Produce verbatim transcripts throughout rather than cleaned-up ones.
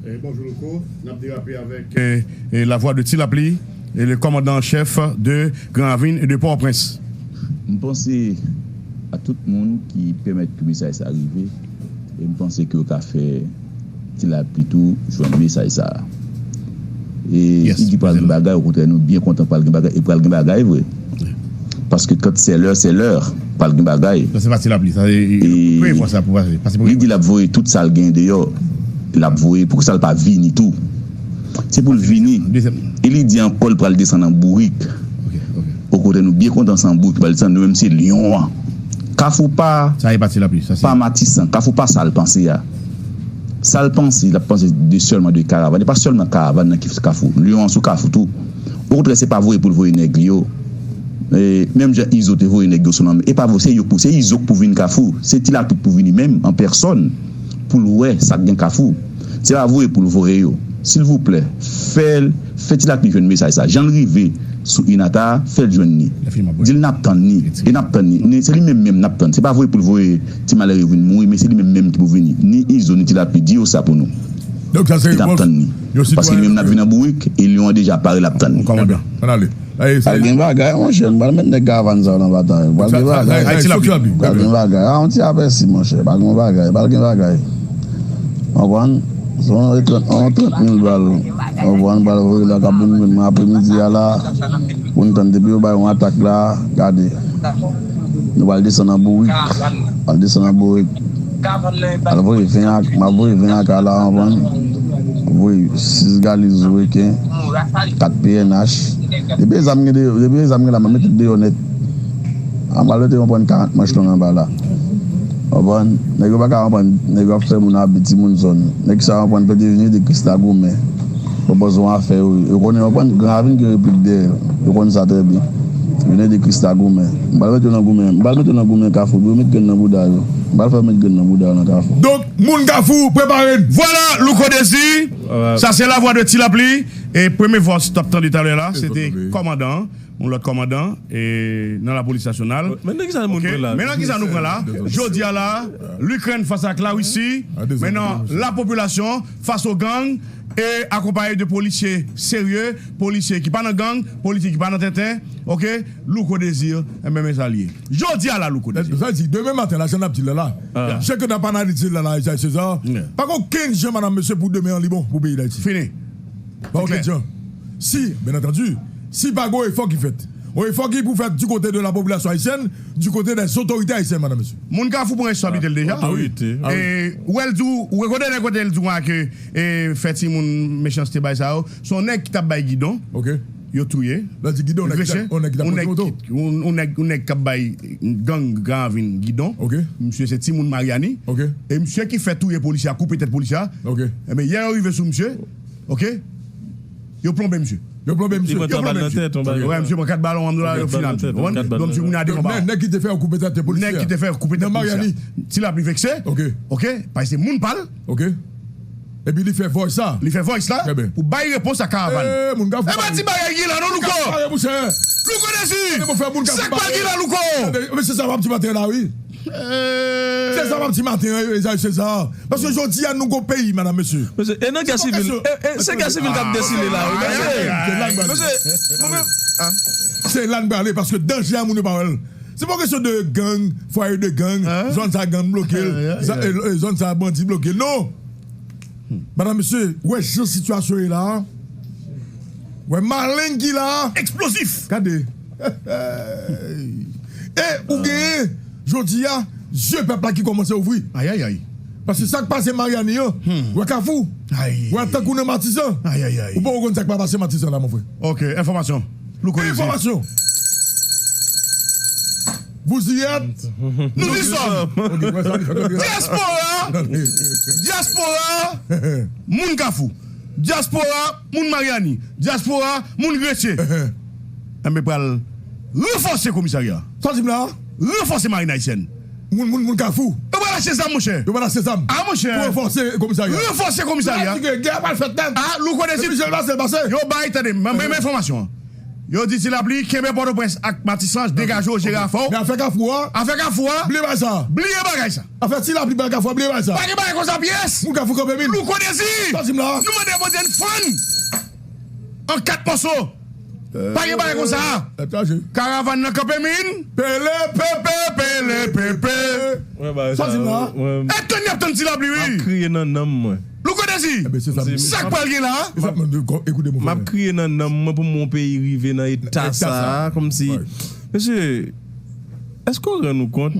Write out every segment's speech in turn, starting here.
Eh, bonjou Louko, n ap derape avèk eh, eh, la voix de Ti Lapli, eh, le commandant en chef de Grand Ravine et de Port-au-Prince. M panse a tout moun ki pèmèt ke mesaj sa rive, e m panse ke yo ka fè Ti Lapli tou jwenn mesaj sa. E Yes, li di pral gen bagay, okontrè nou byen kontan pral gen bagay, e pral gen bagay vre. Paske quand c'est l'heure, c'est l'heure, pral gen bagay. Sa se pati lapli, sa e, e, e, premye fwa sa pou pase, pase premye fwa. Li di l ap voye tout sa l gen deyò, l ap voye, poukisa l pa vini tou? Se pou l vini. E li di ankò l pral desann an bourik. Okontè nou byen kontan se an bourik li pral desann, nou menm se lyon an. Kafou pa, pa Matisan, Kafou pa sa l panse a. Sa l panse, l ap panse de sèlman de karavàn. E pa sèlman karavàn nan ki kafou. Lyon an sou kafou tou. Okontrè, se pa voye pou l voye nèg li yo. E, menm jan Izo te voye nèg yo sou lanmè. E pa vre, se yo pou, se Izo k pou vin Kafou. Se Ti Lapli k pou vini menm, an pèsòn, pou l wè sa k gen Kafou. Se pa voye pou l voye yo. Silvouplè, fè l, fè Ti Lapli jwenn mesaj sa. Jan l rive sou Inata, fè l jwenn li. Di l n ap tann li. E n ap tann li. Se li menm menm n ap tann. Se pa voye pou l voye ti malere yo vin mouri, men se li menm menm ki pou vini. Ni Izo, ni Ti Lapli, di yo sa pou nou. Donk sa se repons. N ap tann li. Paske li menm n ap vin an bourik, e lyon an deja pare, l ap tann li. Kòmandan. Ann ale. Pral gen bagay, monchè. M pral met nèg karavàn sa yo nan batay. Pral gen bagay. Pral gen bagay. A, yon ti apèsi, monchè. Pral gen bagay. Pral gen bagay. Konprann? Se yon trant, yon trant mil bal. Konprann? Pral voye la k ap vin jwenn mwen apremidi a la. Pou n tann depi yo bay yon atak la, gade. Nou pral desann an bourik. Pral desann an bourik. Al voye ven ak, m ap voye ven ak a la, konprann? Voye sis galiz reken, kat P N H. Depi e zam gen deyò, depi e zam gen la, m ap mete deyò nèt. Anba lete yon pran karant manch long anba la. Konprann? Nèg yo pa ka konprann, nèg yo ap fè moun abi timoun zòn. Nèg sa yo konprann pete vini de Krista goumen. Pwopòze yon afè yo, yo konnen, yo konprann Gran Ravin gen replik dèyè yo. Yo konn sa trè byen. Vini de Krista goumen. M pral mete yo nan goumen, m pral mete yo nan goumen Kafou, pou yo met grenn nan bouda yo. M pral fè yo met grenn nan bouda yo nan Kafou. Donk, moun Kafou, prepare n. Vwala, Louko Dezi. Sa se lavwa de Ti Lapli. E premye vwa w t ap tande talè la, se te kòmandan an. Yon lòt kòmandan e, nan lapolis nasyonal. Men nan kisa moun pran la? Men nan kisa nou pran la? Jodi a la, Likrèn fas ak Larisi. Men nan lapopilasyon fas o gang e akonpaye de polisye serye, polisye ki pa nan gang, polisye ki pa nan tenten. Oke? Louko Dezi, enben men sa l ye. Jodi a la, Louko Dezi. Sa di, demen maten la, jan n ap di l la la. Jan ke n ap analize l la la, Esayi Seza. Pa gen okenn jan, madanm, mesye, pou demen an li bon pou peyi Dayiti. Fini. Pa gen okenn jan. Si, byen antandi, si pa gen yon efò ki fèt, yon efò ki pou fèt di kote de la popilasyon ayisyèn, di kote dè zotorite ayisyèn, madanm, mesye. Moun Kafou pran responsabilite l deja. Otorite. E, ou wè l di w, ou rekonèt kote l di w a ke e, fè timoun mechanste bay sa yo. Se yon nèg ki t ap bay gidon. Yo touye. Lè di gidon, yon nèg ki t ap, yon nèg ki t ap konduit moto. Yon nèg, yon nèg k ap bay gang Gran Ravin gidon. Misye se timoun Maryani. E misye ki fè touye polisye a, koupe tèt polisye a. Enben, yè yo rive sou misye. Oke? Yo plonbe misye. Yo plonbe misye. Li pran twa bal nan tèt, yon bagay. Wi, misye pran kat bal, yon dola, yo fini ak misye. Donk, misye kounye a devan ba. Nèg ki te fè yo koupe tèt polisye a. Nèg ki te fè yo koupe tèt polisye a. Ti Lapli vekse. Oke? Paske se moun pa l. Epi li fè voice la. Li fè voice la pou bay repons a karavàn. E pa ti bagay ki la non, Louko. Louko Dezi. Sa k pa gen la, Louko. Mesye, sa m ap di maten la, wi. Se sa m ap di maten an, Esayi Seza. Paske jodi a, nou gon peyi, madanm, mesye. Mesye, e nan gè sivil, e, e, se gè sivil k ap desine la, wi, mesye. Mesye, mwen menm, se la n prale, paske danje a moun yo pa wè l. Se pa kesyon de gang, fwaye de gang, zòn sa gang bloke l, zòn sa bandi bloke l, non. Madanm, mesye, wè jan sitiyasyon ye la a. Wè maleng ki la a. Eksplozif. Gade. E ou genyen, jodi a, zye pèp la ki kòmanse ouvri. Ayayay. Paske sa k pase Maryani an, wè Kafou. Wè tankou nan Matisan. Ou poko konn sa k pa pase Matisan la, mon frè. Oke, enfòmasyon. Louko Dezi. Enfòmasyon. Vous y êtes? Nous y sommes. Dyaspora. Dyaspora. Moun Kafou. Dyaspora, moun Maryani. Dyaspora, moun Gresye. Enben pral ranfòse komisarya. Sa w di m la? Ranfòse marin ayisyèn. Moun, moun, moun Kafou. Yo pral achte zam, monchè. Yo pral achte zam. A, monchè. Pou ranfòse komisarya. Ranfòse komisarya. Yo di ke gè a pral fèt nèt. A, Louko Dezi. Depi jan l pase, l pase. Yo bay, tande, men, men, men enfòmasyon an. Yo di Ti Lapli kenbe Pòtoprens ak Matisan, degaje w, jere afè w. Men afè Kafou a, afè Kafou a, bliye bagay sa. Bliye bagay sa. Afè Ti Lapli bay Kafou a, bliye bagay sa. Pa gen bagay konsa pyès. Moun Kafou kanpe min. Louko Dezi. Sa w di m la? Nou mande Bondye n fann an kat mòso. Pa gen bagay konsa. Tèt chaje. Karavàn nan kanpe min. Pele pepe, pele pepe. Sa w di m la? E tann y ap tann Ti Lapli, wi. M ap kriye nan nanm mwen. Louko Dezi, sa k pral gen la? M ap kriye nan nanm mwen pou m wè yon peyi rive nan eta sa a, kòmsi. Mesye, èske w rann ou kont?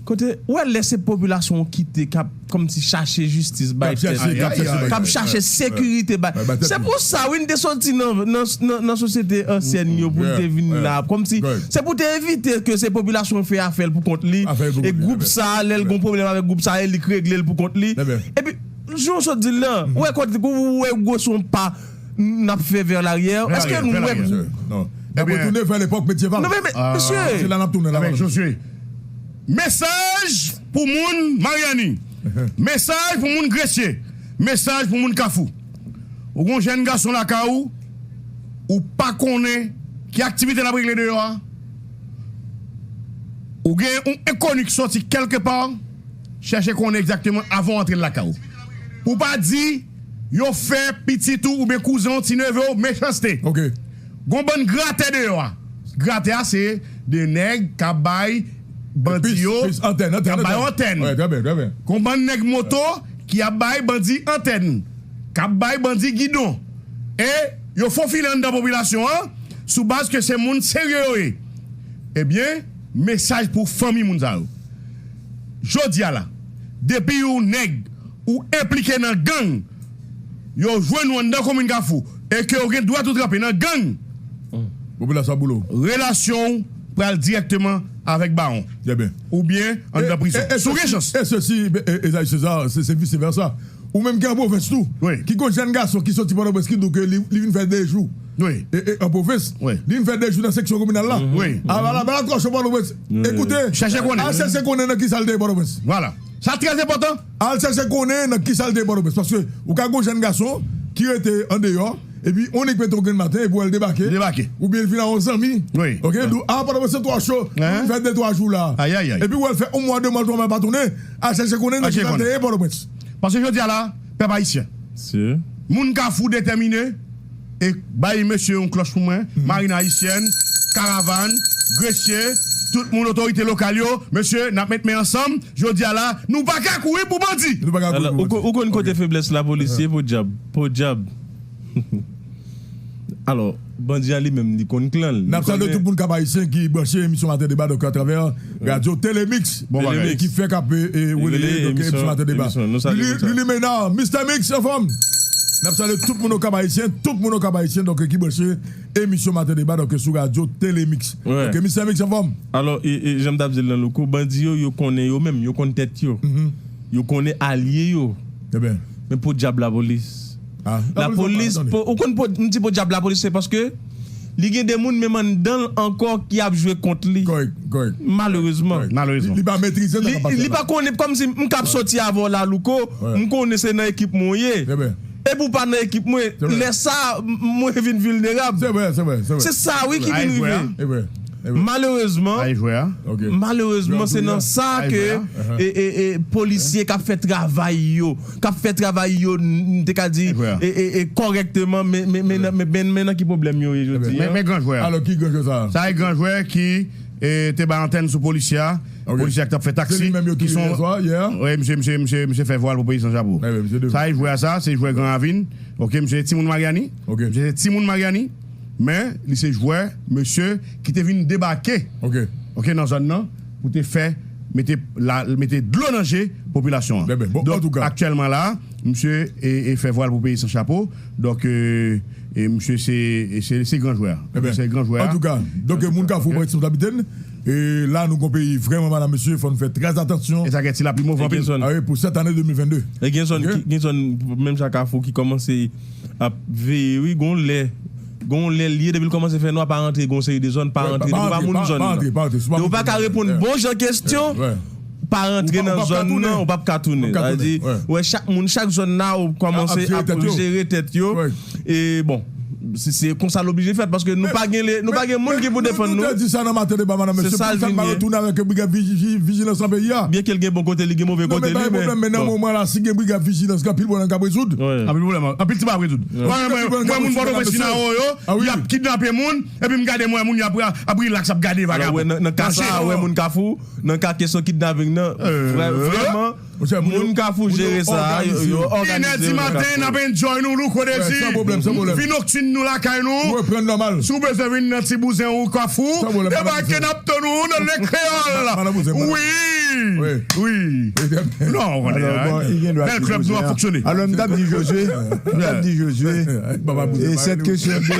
Kote, ou wè lè se popilasyon w kite k ap kòmsi chache jistis bay tèt yo, k ap chache sekirite bay. Se pou sa, wi, n te soti nan, nan, nan, nan sosyete ansyèn yo pou n te vin la. Kòmsi, se pou te evite ke se popilasyon fè afè l pou kont li, e gwoup sa, lè l gon pwoblèm avèk gwoup sa, e li k regle l pou kont li. Epi, jan w sot di l lan, ou wè kote, ou wè gwo son pa n ap fè vè laryè, èske nou wè gwo. N ap retounen vè lepòk medyeval. Non, men, men, mesye. Se la n ap tounen la. Mesaj pou moun Maryani. Mesaj pou moun Gresye. Mesaj pou moun Kafou. Ou gon jèn gason lakay ou, ou pa konnen ki aktivite l ap regle deyò a. Ou gen yon enkoni ki soti kèlkepa, chèche konnen egzakteman avan w antre lakay ou. Pou w pa di, yo fè pitit ou oubyen kouzen w, ti neve w, mechanste. Gon bann gratè deyò a. Gratè a, se de nèg k ap bay bandi yo, k ap bay antèn. Gon bann nèg moto ki ap bay bandi antèn, k ap bay bandi gidon. E yo fofile anndan popilasyon an sou baz ke se moun serye yo ye. Ebyen, mesaj pou fanmi moun sa yo. Jodi a la, depi yon nèg ou enplike nan gang, yo jwenn ou anndan komin Kafou, e ke ou gen dwa tou tranpe nan gang, popilasyon ap boule w. Relasyon w pral dirèkteman avèk bawon. Oubyen anndan prizon. Si w gen chans. E sesi, e, e, Esaïe César, se, se vice versa. Ou menm ki an pwovens tou, ki gon jèn gason ki soti Pòtoprens ki di w ke li, li vin fè de jou. E, e, an pwovens, li vin fè de jou nan seksyon kominal la. Aba la, ba la twò cho Pòtoprens. Ekoute, al chèche konnen nan kisa l te ye Pòtoprens. Vwala. Sa trè enpòtan. Al chèche konnen nan kisa l te ye Pòtoprens. Paske ou ka gon jèn gason ki rete andeyò, epi on nèg mete yon grenn maten, epi w wè l debake. Debake. Oubyen l vin ak yon zanmi. Oke, di w, a, Pòtoprens se twò cho, m vin fè de twa jou la. Epi w wè l fè yon mwa, de mwa, twa mwa, l pa tounen, al chèche konnen nan kisa l te ye Pòtoprens. Paske jodi a la, pèp ayisyen, moun Kafou detèmine, e bay mesye yon klòch pou mwen, Marin Ayisyèn, Karavàn, Gresye, tout moun otorite lokal yo, mesye, n ap met men ansanm, jodi a la, nou pa ka kouri pou bandi. Nou pa ka kouri pou bandi. Ou konn kote feblès lapolis ye, podyab, podyab. Alò, bandi a li menm, li konn klan l. N ap salye tout moun Kap Ayisyen ki branche emisyon Maten Deba, donk, atravè radyo Telemix, ki fè k ap, e, e, releye, donk, emisyon Maten Deba. Lili, Lili Menard, Mister Mix, anfòm. N ap salye tout moun Okap Ayisyen, tout moun Okap Ayisyen, donk, ki branche emisyon Maten Deba, donk, sou radyo Telemix. Donk, Mister Mix, anfòm. Alò, e, e, jan m t ap di l lan, Louko, bandi yo, yo konnen yo menm, yo konn tèt yo. Yo konnen alye yo. Men podyab lapolis. Lapolis, ou konn, m di podyab lapolis, se paske li gen de moun menm anndan l ankò ki ap jwe kont li. Malerezman. Li pa metrize sa k ap pase la. Li pa konnen, kòmsi m k ap soti avè w la, Louko, m konnen se nan ekip mwen w ye. Epi w pa nan ekip mwen, lè sa a, mwen vin vilnerab. Se sa, wi, ki vin rive. Malerezman, malerezman, se nan sa ke, e, e, e, polisye k ap fè travay yo, k ap fè travay yo, n te ka di, e, e, e, kòrèkteman, men, men, men, men, men, men nan ki pwoblèm yo ye jodi a. Men, men gran jwè a. Alò, ki gran jwè sa a? Sa e gran jwè ki, e, te bay antèn sou polisye a. Polisye a ki t ap fè taksi, ki son, wi, misye, misye, misye, misye fè vwal pou peyi san chapo. Sa e jwè a sa, se jwè Gran Ravin. Oke, misye se timoun Maryani. Misye se timoun Maryani. Men, li se jwè, mesye, ki te vin debake, oke, nan zòn nan, pou te fè, mete la, mete dlo nan je popilasyon an. Donk, aktyèlman la, misye, e, e fè vwal pou peyi san chapo. Donk, e, e misye se, e se, se gran jwè a. Se gran jwè a. Antouka, donk, moun Kafou pran responsablite n. E la, nou gon peyi vrèman mal, mesye, fò n fè trè atansyon. E sa gen Ti Lapli move anpil. Pou sèt ane de mil vennde. E gen zòn ki, gen zòn, menm jan Kafou ki kòmanse ap veye, wi, gon lè, gon lè l ye, depi l kòmanse fè nwa, pa rantre, gon seri de zòn, pa rantre, depi w pa moun zòn nan. Depi w pa ka reponn bon jan kesyon, pa rantre nan zòn nan, ou p ap ka tounen. Sa vle di, wè, chak moun, chak zòn nan, ou kòmanse ap jere tèt yo. E bon, Se konsa l oblije fèt, paske nou pa gen, nou pa gen moun ki pou defann nou. Mwen te di sa nan maten deba, madanm, mesye, poukisa n pa retounen avèk brigad vijilans nan peyi a? Byenke l gen bon kote li, gen move kote li, men nan moman la, si gen brigad vijilans, gen anpil pwoblèm k ap rezoud. Anpil pwoblèm, anpil ti bagay ap rezoud. Mwen, mwen, mwen, moun Pòtoprens, Nao yo, y ap kidnape moun, epi m gade, mwen, moun yo ap, ap rilaks, ap gade vagabon. Nan ka sa, wè moun Kafou, nan ka kesyon kidnaping nan, vrèman, moun Kafou jere sa, yo òganize. Inè di maten, n ap enjoy nou, Louko Dezi. Vin noktin nou lakay nou. Si w bezwen vin nan Ti Bouzen ou Kafou, debake, n ap tann ou nan Le Kreyòl. Wi, wi. Non, ou konnen, bèl klèb nou ap fonksyone. Alò, m t ap di Jozye, m t ap di Jozye, e sèt kesyon de,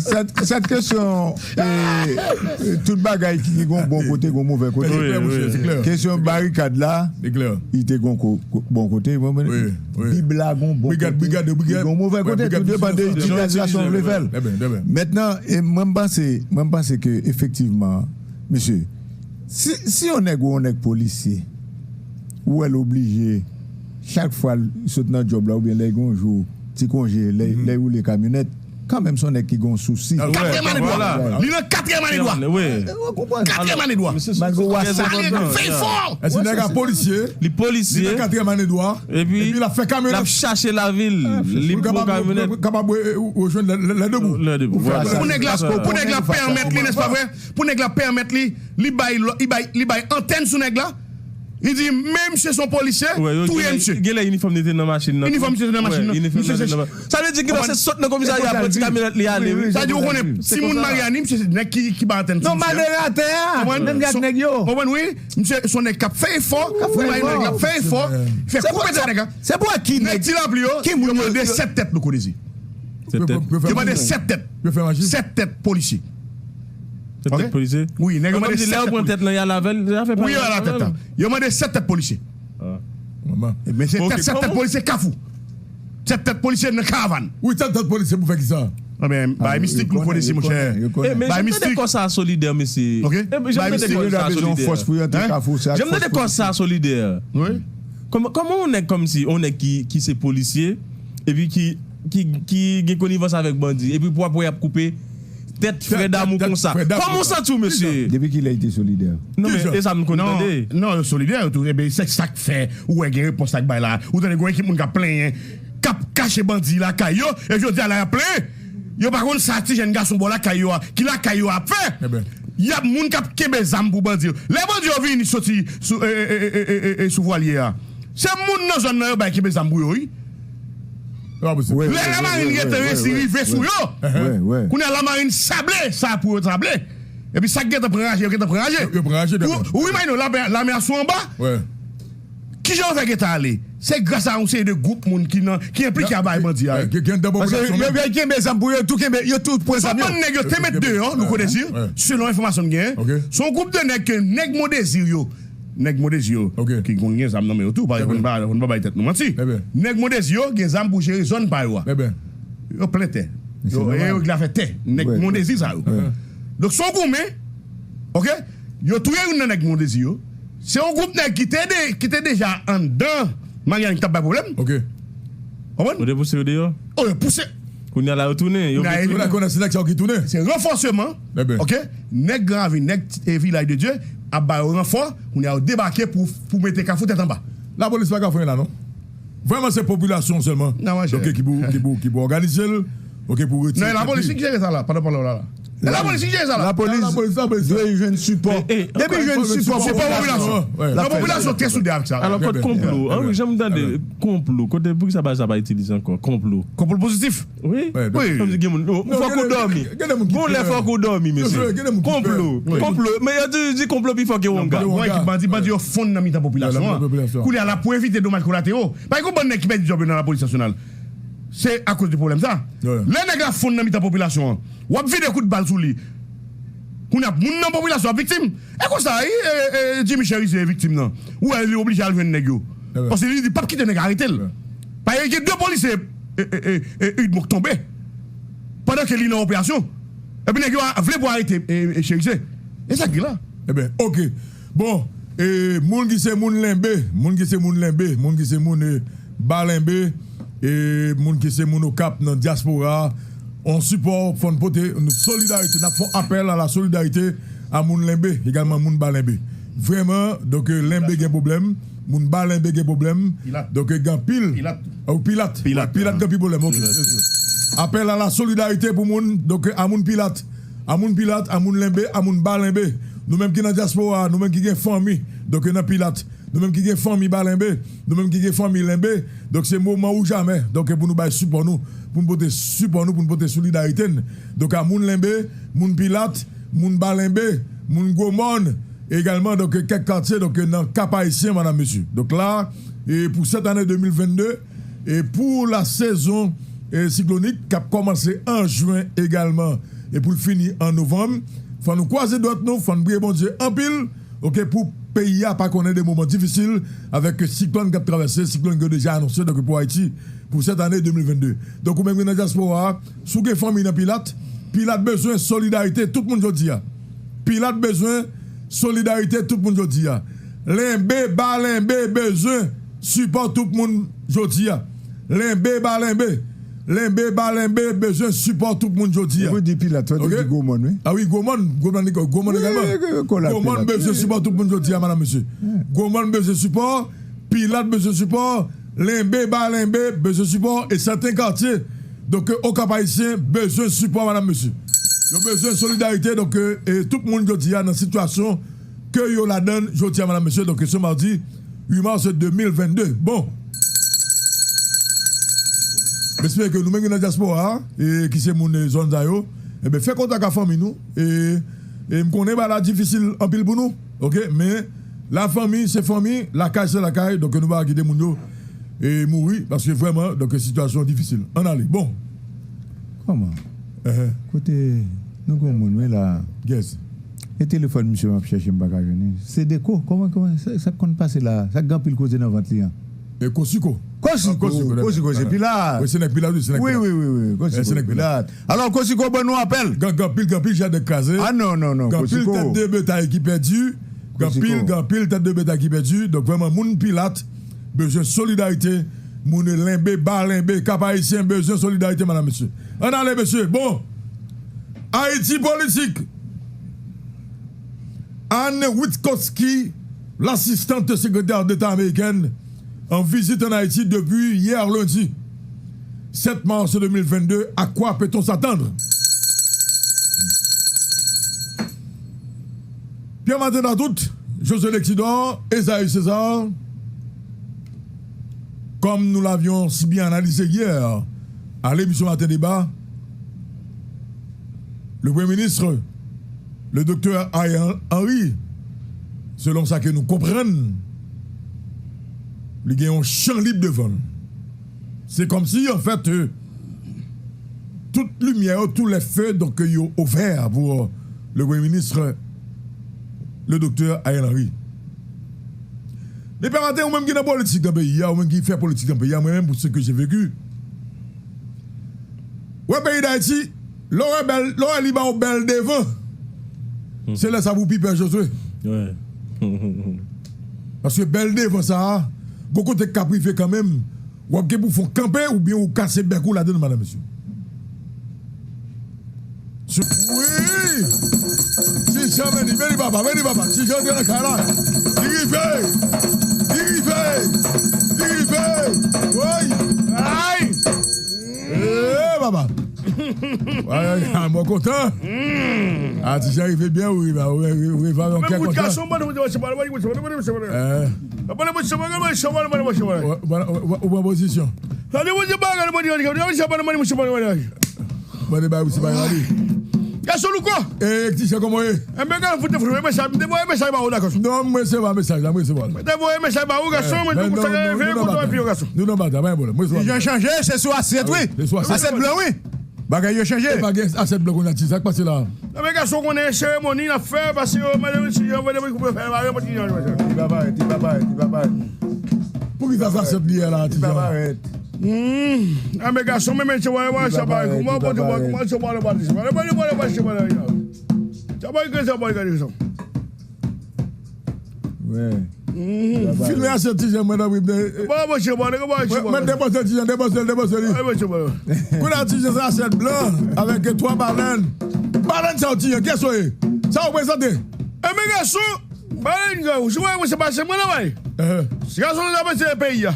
sèt, sèt kesyon, e, e, tout bagay ki gen yon bon kote, gen yon move kote. Kesyon barikad la, li te gen yon ko-, ko-, bon kote, ou konprann? Bib la gen yon bon kote, li gen yon move kote, tou depann de itilizasyon w vle fè l. Mentnan, e mwen, m panse, mwen, m panse ke efektivman, mesye, si, si yon nèg ou yon nèg polisye, ou wè l oblije, chak fwa l sot nan djòb la, oubyen lè l gen yon jou, ti konje, lè, lè l woule kamyonèt, kanmenm se yon nèg ki gen yon sousi. Katriyèm ane dwa. Li nan katriyèm ane dwa. Katriyèm ane dwa. Malgre w a sa. Fè efò. Èske nèg la polisye? Li polisye. Li nan katriyèm ane dwa. Epi l ap fè kamyonèt. L ap chache lavi l. Li pran kamyonèt. Kapab rejwenn lè, lè, lè debou. Lè debou. Pou nèg la, pou nèg la pèmèt li, nèspa vre? Pou nèg la pèmèt li, li bay, li bay, li bay antèn sou nèg la. Li di, men misye se yon polisye, touye misye. Genlè inifòm li te nan machin nan. Inifòm misye te nan machin nan. Sa vle di genlè se sot nan komisarya, pran ti kamyonèt li ale, wi. Sa di ou konnen timoun Maryani, misye se nèg ki, ki ba antèn ti misye. Non, malere atè a, menm jan ak nèg yo. Konprann, wi. Misye se yon nèg k ap fè efò, wi, nèg k ap fè efò. Fè koupe tèt nèg la. Se pou ki nèg, nèg Ti Lapli yo, yo mande sèt tèt Louko Dezi. Sèt tèt. Yo mande sèt tèt. Sèt tèt polisye. Sèt tèt polisye? Wi, nèg yo mande sèt tèt polisye. Lè yo pran tèt lan, y al avè l, y al fè pale avè l. Wi, y al avè tèt la. Yo mande sèt tèt polisye. Men se tèt, sèt tèt polisye Kafou. Sèt tèt polisye nan karavàn. Wi, sèt tèt polisye pou fè kisa? Anben, bay mistik Louko Dezi, monchè. Bay mistik. Kò sa solidè, mesye. Oke? Bay mistik. Jan m tande kò sa solidè. Jan m tande kò sa solidè. Wi. Kòman, kòman yon nèg kòmsi, yon nèg ki, ki se polisye, epi ki, ki, ki gen konivans avèk bandi, epi pou w ap wè y ap koupe tèt frè damou konsa. Kòman w santi w, mesye? Depi kilè li te solidè? Non, men e sa m konn tande. Non, non, yo solidè, yo tou. Ebyen, se sa k fè, ou wè gen repons la k bay la. Ou tande gen yon ekip moun k ap plenyen, k ap kache bandi lakay yo, e jodi a la y ap plenyen. Yo pa konn sa ti jèn gason bò lakay yo a, ki lakay yo a ap fè. Y ap moun k ap kenbe zam pou bandi yo. Lè bandi yo vini soti sou, e, e, sou vwalye a, se moun nan zòn nan yo bay kenbe zam pou yo, wi. Lè lamarin gentan resi rive sou yo, kounye a lamarin sable sa pou yo sable. Epi sa k gentan pran raje, yo gentan pran raje. Yo pran raje. Ou, ou imajine w, lame, lame a sou anba. Kijan yo fè gentan ale? Se gras a yon seri de gwoup moun ki nan, ki enplike a bay bandi a, wi. Gen, gen nan popilasyon menm. Paske yo, yo kenbe zam pou yo, tou kenbe, yo tou pran zam yo. Se yon bann nèg yo te met deyò, Louko Dezi, selon enfòmasyon m genyen. Se yon gwoup de nèg ke nèg Mondezi yo, nèg Mondezi yo, ki konn gen zam nan men yo tou, pa, fò n pa, fò n pa bay tèt nou manti. Nèg Mondezi yo gen zam pou jere zòn pa yo a. Yo plen tè. Yo, e yo ki la fè tè. Nèg Mondezi sa yo. Donk, se yon goumen, oke? Yo touye youn nan nèg Mondezi yo. Se yon gwoup nèg ki te de, ki te deja anndan Maryani ki t ap bay pwoblèm. Oke. Konprann? Yo te pouse yo deyò? O, yo pouse. Kounye a la, yo tounen. Yo vin tounen. Kounye a, se nèg sa yo ki tounen. Se ranfòseman. Oke? Nèg Gran Ravin, nèg, e, Vilaj de Dye ap ba yo ranfò. Kounye a, yo debake pou, pou mete Kafou tèt anba. Lapolis pa ka fè anyen la, non. Vrèman, se popilasyon sèlman. Non, monchè. Donk, ki pou, ki pou, ki pou òganize l, oke, pou retire tèt li. Non, e lapolis ki jere sa la, pandan, pandan w la la. E lapolis ki jere sa la. Lapolis dwe jwenn sipò. Depi jwenn sipò popilasyon. Non, popilasyon trè soude avèk sa. Alò, kot konplo? Jan m tande, konplo. Kote, poukisa bagay sa pa itilize ankò? Konplo. Konplo pozitif. Wi. Kòmsi gen moun, fòk ou dòmi. Gon lè fòk ou dòmi, mesye. Konplo. Konplo. Men yo toujou di konplo pi fò ke wonga. Gon ekip bandi, bandi yo fonn nan mitan popilasyon an. Kounye a la, pou evite domaj kolatero. Pa gen yon bann nèg ki pèdi djòb yo nan lapolis nasyonal. Se akoz de pwoblèm sa. Lè nèg la fonn nan mitan popilasyon an, w ap vide kout bal sou li. Kounye a, moun nan popilasyon ap viktim. E konsa, wi, e, e, Jimmy Chérizier viktim nan. Ou wè, li oblije al jwenn nèg yo. Paske li di, p ap kite nèg arete l. Paske gen de polisye, e, e, e, e, UDMO k tonbe. Pandan ke li nan operasyon. Epi nèg yo a vle pou arete, e, e, Chérizier. E sa k gen la. Ebyen, oke. Bon, e, moun ki se moun Lenbe, moun ki se moun Lenbe, moun ki se moun, e, Ba Lenbe, E moun ki se moun Okap nan dyaspora a, yon sipò fò n pote, yon solidarite. N ap fè yon apèl a la solidarite a moun Lenbe, egalman moun Ba Lenbe. Vrèman, donk, Lenbe gen pwoblèm, moun Ba Lenbe gen pwoblèm. Pilat. Donk, gen anpil. Pilat. Oh, Pilat. Pilat, Pilat gen anpil pwoblèm, ok. Pilat. Apèl a la solidarite pou moun, donk, a moun Pilat. A moun Pilat, a moun Lenbe, a moun Ba Lenbe. Nou menm ki nan dyaspora a, nou menm ki gen fanmi, donk, nan Pilat. Nou menm ki gen fanmi Ba Lenbe, nou menm ki gen fanmi Lenbe, donk se moman ou jamè, donk pou nou bay sipò nou, pou n pote sipò nou, pou n pote solidarite n. Donk a moun Lenbe, moun Pilat, moun Ba Lenbe, moun Gwomòn, egalman, donk kèk katye, donk nan Kap Ayisyen, madam, mesye. Donk la, e pou sèt ane de mil vennde, e pou la sezon, e siklonik k ap kòmanse an jen egalman, e pou l fini an novanm, fò nou kwaze dwèt nou, fò n priye Bondye anpil, ok, pou peyi a pa konnen de moman difisil avèk siklòn k ap travèse, siklòn ki yo deja anonse, donk, pou Ayiti, pou sèt ane de mil vennde. Donk, ou menm ki nan dyaspora a, si w gen fanmi nan Pilat, Pilat bezwen solidarite tout moun jodi a. Pilat bezwen solidarite tout moun jodi a. Lenbe, Ba Lenbe bezwen sipò tout moun jodi a. Lenbe, Ba Lenbe. Lenbe, Ba Lenbe bezwen sipò tout moun jodi a. Ou di Pilat, ou di Gwomòn, wi. A wi, Gwomòn, Gwomòn, Gwomòn egalman. Gwomòn bezwen sipò tout moun jodi a, madam, mesye. Gwomòn bezwen sipò, Pilat bezwen sipò, Lenbe, Ba Lenbe bezwen sipò, e sèten katye, donk, Okap Ayisyen bezwen sipò, madam, mesye. Yo bezwen solidarite, donk, e tout moun jodi a nan sitiyasyon ke yo ladann jodi a, madam, mesye. Donk, se madi uit mas de mil vennde. Bon. M espere ke nou menm ki nan dyaspora a, e ki se moun, e, zòn sa yo, enben, fè kontak ak fanmi nou. E, e m konnen bagay la difisil anpil pou nou, ok? Men, la fanmi, se fanmi, lakay, se lakay, donk nou pa kite moun yo, e, mouri, paske vrèman, donk, sitiyasyon difisil. Ann ale. Bon. Kòman? Kote nou gen moun, wi, la. Yes. E telefòn misye m ap chèche, m pa ka jwenn li. Se Deko. Kòman, kòman, sa, sa k konn pase la? Sa k gen anpil koze nan vant li an? E Kosiko. Kosiko, Kosiko, Kosiko, se Pilat. Wi, se nèg Pilat, wi, se nèg Pilat. Wi, wi, wi, wi, Kosiko, se nèg Pilat. Alò, Kosiko, ban nou apèl. Gen anpil, gen anpil jadèk kraze. A non, non, non, Kosiko. Gen anpil tèt de betay ki pèdi. Gen anpil, gen anpil tèt de betay ki pèdi. Donk, vrèman, moun Pilat bezwen solidarite. Moun Lenbe, Ba Lenbe, Kap Ayisyen bezwen solidarite, madam, mesye. Ann ale, mesye. Bon. Ayiti Politik. Anne Witkoski, l'assistante secrétaire d'État américaine, en visite en Haïti depuis hier lundi sept mars deux mille vingt-deux. À quoi peut-on s'attendre? Pierre Martin Datout, Josué Lexidor, Esaü César, comme nous l'avions si bien analysé hier à l'émission Matin Débat, le Premier ministre, le docteur Ariel Henry, selon sa ke nou konprann, li gen yon chan lib devan l. Se kòmsi, anfèt, euh, tout limyè yo, tout lè fe, donk, yo ouvè pou, euh, le Premye Minis, le doktè Ariel Henry. Men Pè Maten, ou menm ki nan politik nan peyi a, ou menm ki fè politik nan peyi a, mwen menm, pour ce que j'ai vécu, wè peyi Dayiti, lè w wè bèl, lè w wè li ba w bèl devan, se lè sa pou pi pè Jozwe. Paske bèl devan sa a, gon kote k ap rive kanmenm, w ap gen pou fè w kanpe oubyen ou kase bèk ou ladan l, madam, mesye. Wi! Ti Jan, beni, beni papa, beni papa. Ti Jan antre nan kay la. Li rive! Li rive! Li rive! Woy! Ay! Ee, papa! Ay, ay, ay, mwen kontan. A, Ti Jan rive byen, ou rive, ou rive, ou rive avè yon kè kontan. Ou pran pozisyon. Mande bay misye bay li. Gason Louko. E, Ti Jan, kòman w ye? Enben, gason, fout, fout, mesaj, m te voye mesaj ba ou la, gason. Non, m resevwa mesaj la, m resevwa l. M te voye mesaj ba ou, gason, mwen di w sa ka rive, kontan epi yo, gason. Nou nan batay, pa gen pwoblèm, m resevwa. Ti Jan chanje, se sou asyèt, wi. Se sou asyèt. Asyèt blan, wi. Bagay yo chanje. E pa gen asyèt blan kounye a, Ti Jan, sa k pase la? Enben, gason, konnen seremoni n ap fè, pase yo, mande Ti Jan, mande mwen koupe fè, mande mwen Ti Jan. Li pa parèt, li pa parèt, li pa parèt. Poukisa sa sèt li ye la, Ti Jan? Hmm. A, men gason, men, men, se wale, wale, se wale, kouman, bon, bon, kouman, se wale, wale, se wale, wale, wale, wale, se wale, se wale, gason. Wè. Filme a se Ti Jan, mwen, tanpri. Bon, monchè, bon, nèg, bon, monchè, bon. Mwen depoze Ti Jan, depoze l, depoze li. Ay, monchè, bon. Kounye a Ti Jan se asyèt blan avèk twa balèn. Balèn sa yo, Ti Jan, kiyès yo ye? Sa yo prezante? Enben, gason, balèn grangou, si w wè mwen se pase mwen nan bay. Si gason sa pase e peyi a.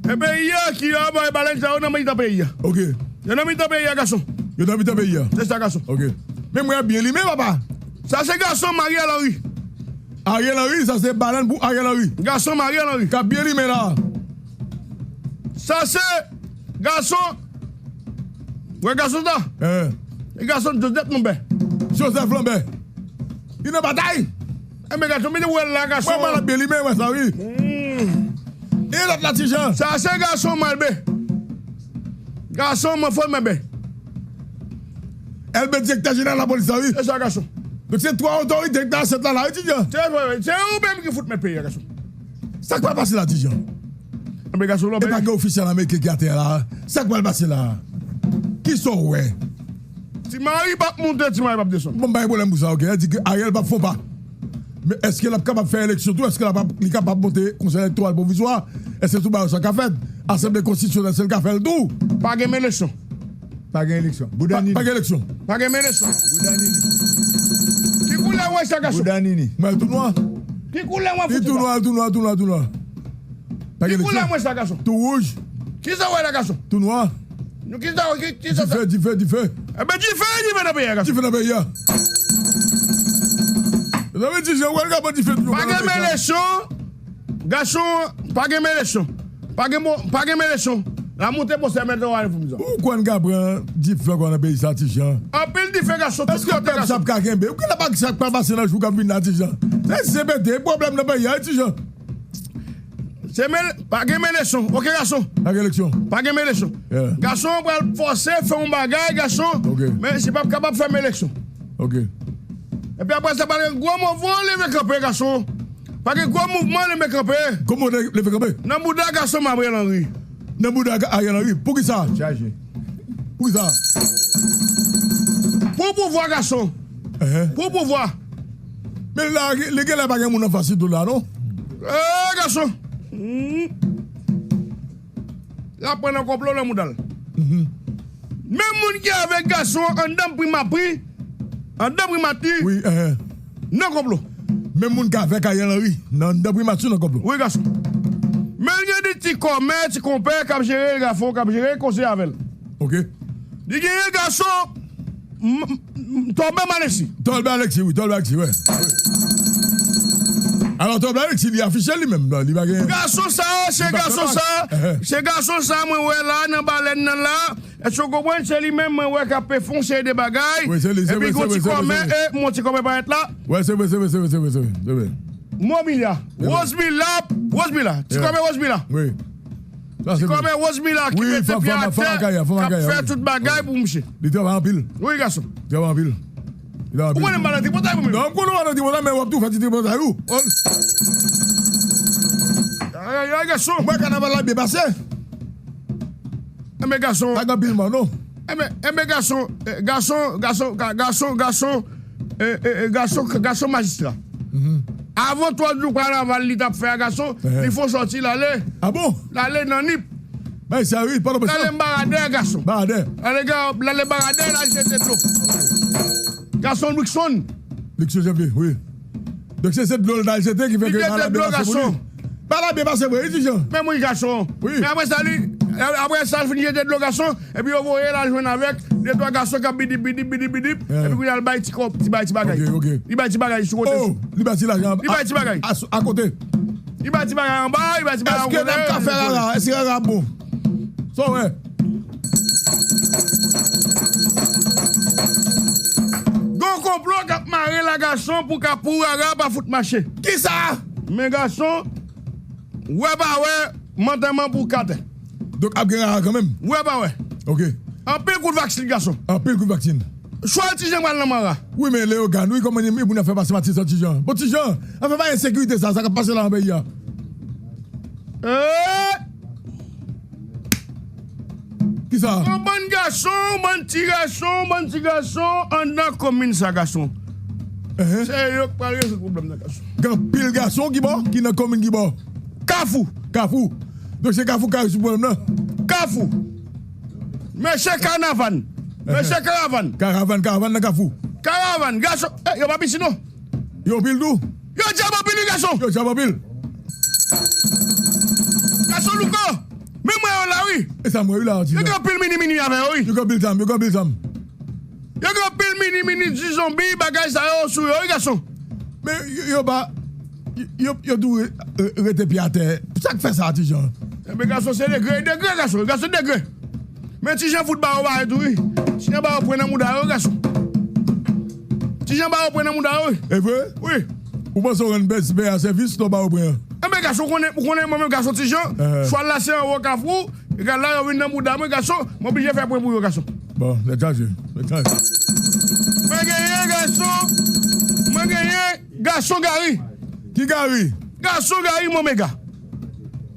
E peyi a ki la bay balèn sa yo nan mitan peyi a. Ok. Yo nan mitan peyi a, gason. Yo nan mitan peyi a. Se sa, gason. Ok. Men mwen byen limen, papa. Sa se gason Ariel Henry. Ariel Henry, sa se balèn pou Ariel Henry. Gason Ariel Henry. K ap byen limen la. Sa se gason. Wè gason sa? Eh. E gason Joseph Lambert. Joseph Lambert. Li nan batay. Enben, gason, mete wè l la, gason. Mwen, mwen ap byen limen, wè sa, wi. E lòt la, Ti Jan? Sa se gason Malbe. Gason mwen fò mwen ben. Elbe direktè jeneral lapolis la, wi. Se sa, gason. Donk se twa otorite k nan asyèt la, la, wi, Ti Jan. Se vre, wi. Se ou menm ki fout mèt peyi a, gason. Sa k pral pase la, Ti Jan? Enben, gason, lò, e pa gen ofisyèl ameriken ki atè la. Sa k pral pase la? Kisa w wè? Ti Mari p ap monte, Ti Mari p ap desann. Bon, m pa gen pwoblèm pou sa, ok. Li di ke Ariel p ap fè yon pa. Men èske l ap kapab fè eleksyon tou? Èske l ap, li kapab monte konsèy elektoral pwovizwa? Èske tout bagay sa ka fèt? Asanble konstitisyonèl, èske l ka fè l tou? Pa gen eleksyon. Pa gen eleksyon. Bouda nini. Pa gen eleksyon. Pa gen eleksyon. Bouda nini. Ki koulè w wè sa, gason? Bouda nini. Mwen tou nwa. Ki koulè w wè? Li tou nwa, tou nwa, tou nwa, tou nwa. Pa gen eleksyon. Ki koulè w wè sa, gason? Tou wouj. Kisa w wè la, gason? Tou nwa. Nou ki sa, ki, ki sa? Dife, dife, dife. Enben, dife, dife nan peyi a, gason. Dife nan peyi a. Mezanmi, Ti Jan, wè l ka pran dife toujou. Pa gen eleksyon. Gason, pa gen eleksyon. Pa gen mo, pa gen eleksyon. La moute, bon, se mèt la, pou m di sa. Ou kwè n ka pran dife ankò nan peyi sa, Ti Jan? Anpil dife, gason, tout kote, gason. Èske pèp sa ap ka kenbe? Ou genlè pa sa k pral pase nan jou k ap vin la, Ti Jan. Se, se pete pwoblèm nan peyi a, wi, Ti Jan. Se men, pa gen eleksyon. Ok, gason. Pa gen eleksyon. Pa gen eleksyon. Yeah. Gason pral fòse fè yon bagay, gason. Ok. Men si p ap kapab fè eleksyon. Ok. Epi apre sa, pa gen gwo mouvman leve kanpe, gason. Pa gen gwo mouvman leve kanpe. Gwo mouvman leve kanpe. Nan bouda gason Ariel Henry. Nan bouda Ariel Henry. Poukisa? Chaje. Poukisa? Pou pouvwa, gason. Pou pouvwa. Men la, li genlè pa gen moun anfas li tou la, non? Eh, gason. L ap pran nan konplo nan mouda l. Menm moun ki avèk gason anndan primati, anndan primati, wi, nan konplo. Menm moun ki avèk Ariel Henry, nan anndan primati, nan konplo. Wi, gason. Men gen de ti kòmè, ti konpè k ap jere gason, k ap jere konsèy avè l. Ok. Li genyen gason, m, m, Tolbè Alexis. Tolbè Alexis, wi, Tolbè Alexis, wi. Alò, Tolbè Alexis, li afiche li menm, li pa gen. Gason sa, se gason sa, se gason sa, mwen wè la, nan balèn nan la. Èske w konprann? Se li menm, mwen wè k ap fè yon seri de bagay. Wi, se li, se vre, se vre, se vre. Epi gon ti kòmè, e, mon ti kòmè parèt la. Wi, se vre, se vre, se vre, se vre, se vre. Momila, Rosemila, Rosemila, ti kòmè Rosemila. Wi. Ti kòmè Rosemila ki mete pye atè, k ap fè tout bagay pou misye. Li travay anpil. Wi, gason. Li travay anpil. Li travay anpil. Ou konnen m pa nan tripotay pou mwen. Non, m konnen w pa nan tripotay, men w ap tou fè ti tripotay ou. Ay, ay, ay, gason. Mwen, kanaval la byen pase. Enben, gason. Pa gen anpil mò, non. Enben, enben, gason, eh, gason, gason, ga-, gason, gason, eh, eh, eh, gason, gason majistra. Avan twa jou kanaval li t ap fè a, gason, li fè yon sòti, l ale. Ah bon? L ale nan Nip. Bay sa, wi, pa nan. L ale Baradè, gason. Baradè. L ale ga-, l ale Baradè, l al jete dlo. Gason Luckson. Luckson Janvier, wi. Donk, se, se dlo l t al jete ki fè ke maladi a pase pou li. Li jete dlo, gason. Maladi a pase pou li, Ti Jan. Men wi, gason. Wi. Men apre sa, li, apre sa, l fin jete dlo, gason. Epi yo voye l al jwenn avèk de twa gason k ap bidip, bidip, bidip, bidip. Epi kounye a l bay ti kòb, ti bay ti bagay. Ok, ok. Li bay ti bagay sou kote. Oh, li bay ti lajan. Li bay ti bagay. A, a, akote. Li bay ti bagay anba, li bay ti bagay anba. Èske n ap ka fè rara? Èske rara bon? Sa w wè? Gon konplo k ap mare la, gason, pou ka, pou rara pa fout mache. Kisa? Men gason, wè pa wè, mantèman pou katè. Donk, ap gen rara kanmenm? Wè pa wè. Ok. Anpil kout vaksin, gason. Anpil kout vaksin. Chwal Ti Jan pral nan mara. Wi, men Leyogàn, wi, kòman moun ap fè pase matizan Ti Jan? Bon, Ti Jan, afè pa ensekirite sa, sa k ap pase la nan peyi a. Eh! Kisa? Yon bann gason, yon bann ti gason, yon bann ti gason anndan komin sa, gason. Ehe. Se yo k pral rezoud pwoblèm nan, gason. Gen anpil gason ki bò, ki nan komin ki bò. Kafou. Kafou. Donk se Kafou k ka rezoud pwoblèm nan. Kafou. Mesye Kanavan. Mesye Karavan. Karavan, Karavan nan Kafou. Karavan, gason. Eh, yo pa piti non. Yo anpil tou. Yo djab anpil, wi, gason. Yo djab anpil. Gason Louko. Men mwen yo la, wi. E sa mwen, wi, la, yo gen anpil mini mini avè yo, wi. Yo gen anpil zam, yo gen anpil zam. Yo gen anpil mini mini ti zonbi, bagay sa yo sou yo, wi, gason. Men yo, yo pa, yo, yo, yo dwe, eh, rete pye atè. Sa k fè sa, Ti Jan? Enben, gason, se degre, degre, gason, gason, degre. Men Ti Jan fout ba yo ba yo tou, wi. Ti Jan ba yo pwen nan mouda yo, gason. Ti Jan ba yo pwen nan mouda yo, wi. E vre? Wi. Ou panse w rann bèz bè a sèvis, lè w ba yo pwen an? Enben, gason, ou konnen, ou konnen mwen menm, gason, Ti Jan, chwal la se anwo Kafou, egal la, yo vin nan mouda mwen, gason, mwen oblije fè pwen pou yo, gason. Bon, nèt chaje, nèt chaje. Mwen genyen, gason, mwen genyen, gason Gary. Ki Gary? Gason Gary, mwen mega.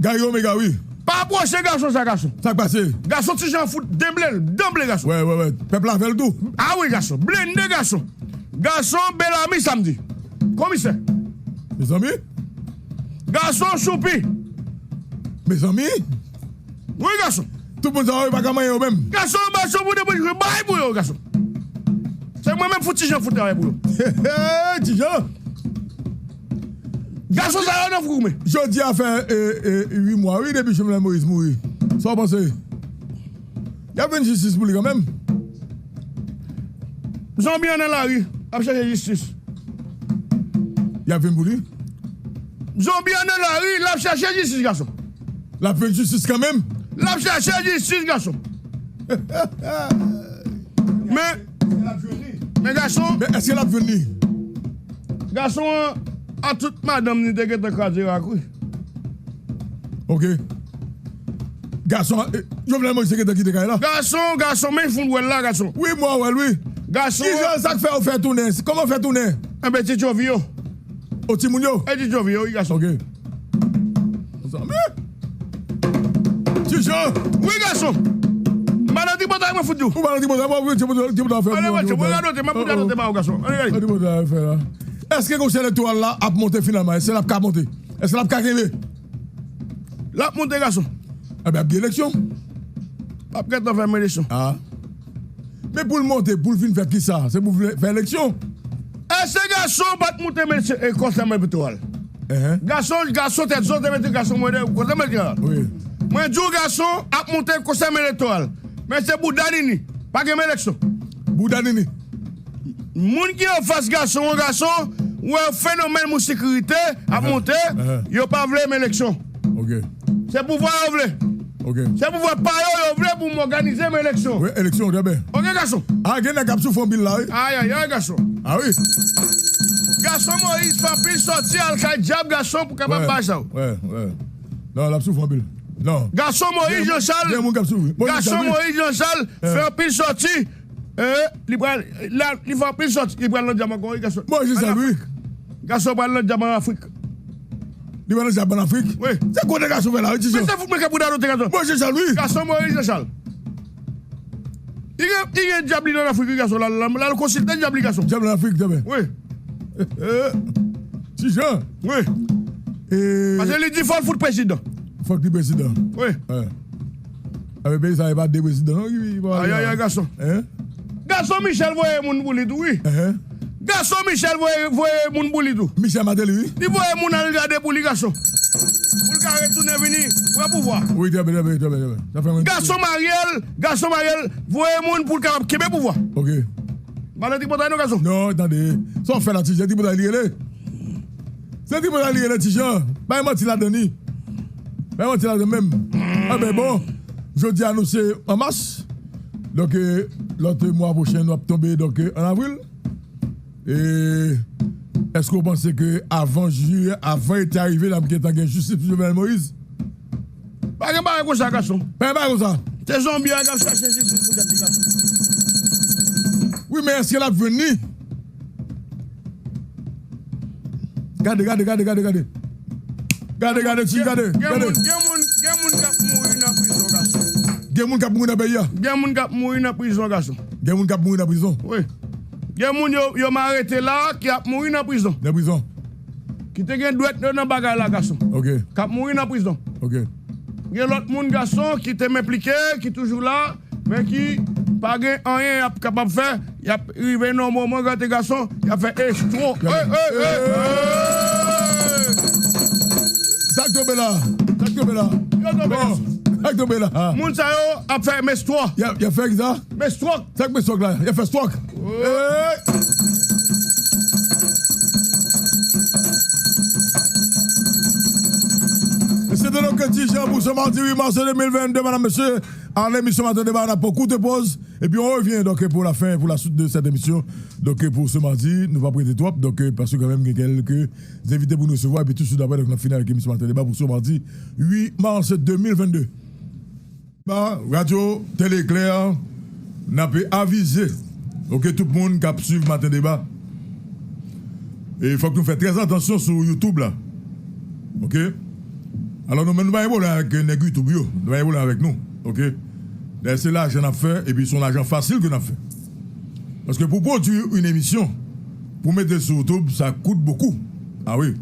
Gary Omega, wi. Pa apwoche gason sa, gason. Sa k pase? Gason Ti Jan fout denble l, denble gason. Wè, wè, wè. Pèp la avè l tou. A wi, gason. Blende gason. Gason Belami Samdi. Komisè. Mezanmi. Gason Choupi. Mezanmi. Wi, gason. Tout moun sa yo pa ka manyen yo menm. Gason, gason, pou de pou bay pou yo, gason. Se mwen menm fout Ti Jan fout travay pou yo. Ti Jan. Gason sa yo nan fou men. Jodi a fè, e, e, uit mwa, wi, depi Jovenel Moïse mouri. Sa w panse? Y ap jwenn jistis pou li kanmenm. Zonbi an nan lari, ap chache jistis. Y ap vin pou li? Zonbi an nan lari, l ap chache jistis, gason. L ap jwenn jistis kanmenm? L ap chache jistis, gason. Men, men gason. Men èske l ap jwenn li? Gason an, a tout madanm li te gentan kraze rak, wi. Ok. Gason, eh, Jovenel Moïse te gentan kite kay la. Gason, gason, men foun wè l la, gason. Wi, mwen wè l, wi. Gason. Kijan sa k fè yo fè tounen? Kòman fè tounen? Enben, ti tchovi yo. O timoun yo? E ti tchovi yo, wi, gason. Ok. Ti Jan. Wi, gason. M pa nan tripotay mwen fout di w. Ou pa nan tripotay, mwen, tripotay, tripotay fè. Ale, mwen, mwen radote, mwen pou radote ba ou, gason. Ale, ale. Tripotay fè la. Èske konsèy elektoral la ap monte finalman? Èske l ap ka monte? Èske l ap ka kenbe? L ap monte, gason. Enben, ap gen eleksyon. L ap gentan fè eleksyon. Ah. Men pou l monte, pou l vin fè kisa? Se pou l fè eleksyon. Èske gason pa t monte mesye, e, konsèy elektoral? Ehe. Gason, gason tèt zo te mete gason mwen de konsèy elektoral. Wi. Mwen di w gason ap monte konsèy elektoral. Men se bouda nini. Pa gen eleksyon. Bouda nini. Moun ki anfas gason an, gason, wè fenomèn moun sekirite ap monte, yo pa vle men eleksyon. Ok. Se pouvwa yo vle. Ok. Se pouvwa pa yo, yo vle pou m òganize men eleksyon. Wi, eleksyon, trè byen. Ok, gason. A, gen nèg k ap soufri anpil la, wi. Ayayay, gason. A wi. Gason Moïse fè anpil sòti al kay dyab, gason, pou kapab bay sa yo. Wè, wè. Non, l ap soufri anpil. Non. Gason Moïse Jean Charles. Gen moun k ap soufri. Gason Moïse Jean Charles fè anpil sòti. Eh, li pral, la, li fè anpil sòti. Li pral nan dyab ankò, wi, gason. Moïse Jean Charles, wi. Gason pral nan dyab an Afrik. Li pral nan dyab an Afrik? Wi. Se kote gason fè la, wi, Ti Jan. Men se fout mwen k ap radote, gason. Moïse Jean Charles, wi. Gason Moïse Jean Charles. Li gen, li gen dyab li nan Afrik, wi, gason. L al, l al, l al konsilte dyab li, gason. Dyab nan Afrik, trè byen. Wi. Ti Jan. Wi. E paske li di fò l fout prezidan. Fòk li prezidan. Wi. Wi. Enben, peyi sa, e pa de prezidan, non, ki, ki pral. Ayayay, gason. Hein? Gason Michel voye moun pou li tou, wi. Hein? Gason Michel voye, voye moun pou li tou. Michel Martelly, wi. Li voye moun al gade pou li, gason. Pou l ka retounen vini pran pouvwa. Wi, trè byen, trè byen, trè byen, trè byen. Sa fè mwen. Gason Mariel, gason Mariel voye moun pou l kapab kenbe pouvwa. Ok. Pa nan tripotay non, gason. Non, tande. Sa w fè la, Ti Jan, tripotay li rele. Se tripotay li rele, Ti Jan. Bay manti ladan li. Bay manti ladan menm. Enben, bon, jodi a nou se an mas. Donk, eh, lòt mwa pwochen, nou ap tonbe, donk, eh, an avril. E èske w panse ke avan jiyè, avan ete a rive, n ap gentan gen jistis pou Jovenel Moïse? Pa gen bagay konsa, gason. Pa gen bagay konsa. Se zonbi a k ap chache jistis pou tèt li, gason. Wi, men èske l ap jwenn li? Gade, gade, gade, gade, gade. Gade, gade, Ti, gade, gade. Gen moun, gen moun, gen moun k ap mouri nan prizon, gason. Gen moun k ap mouri nan peyi a? Gen moun k ap mouri nan prizon, gason. Gen moun k ap mouri nan prizon? Wi. Gen moun yo, yo m arete la ki ap mouri nan prizon. Nan prizon. Ki te gen dwèt yo nan bagay la, gason. Ok. K ap mouri nan prizon. Ok. Gen lòt moun, gason, ki te m enplike, ki toujou la, men ki pa gen anyen y ap kapab fè. Y ap rive nan yon moman, gade, gason, y ap fè estwo. Gade. Hey, hey, hey, hey! Sa k tonbe la? Sa k tonbe la? Yo tonbe, bon, gason. Sa k tonbe la? Moun sa yo ap fè mestwo. Y ap, y ap fè ki sa? Mestwo. Sa k mestwo la? Y ap fè stwòk. Hey! Mesye, te donk Ti Jan pou se madi uit mas de mil venndè, madam, mesye. Nan emisyon Maten Deba, n ap pran kout poz, epi on revyen, donk, pou la fen, pou la swit de sèt emisyon. Donk, pou se madi, nou p ap rete twòp, donk, paske kanmenm gen kèlke envite pou nou resevwa, epi touswit apre, donk, n ap fini avèk emisyon Maten Deba pou se madi uit mas de mil venndè. Ba, Radyo Tele Eklè, n ap avize, ok, tout moun k ap swiv Maten Deba. E fòk nou fè trè atansyon sou YouTube la. Ok? Alò, nou menm, nou pa gen pwoblèm avèk nèg YouTube yo. Nou pa gen pwoblèm avèk nou. Ok? Dayè, se lajan n ap fè, epi se yon lajan fasil ke n ap fè. Paske pou pwodui yon emisyon, pou mete l sou YouTube, sa kout bokou. Ah wi.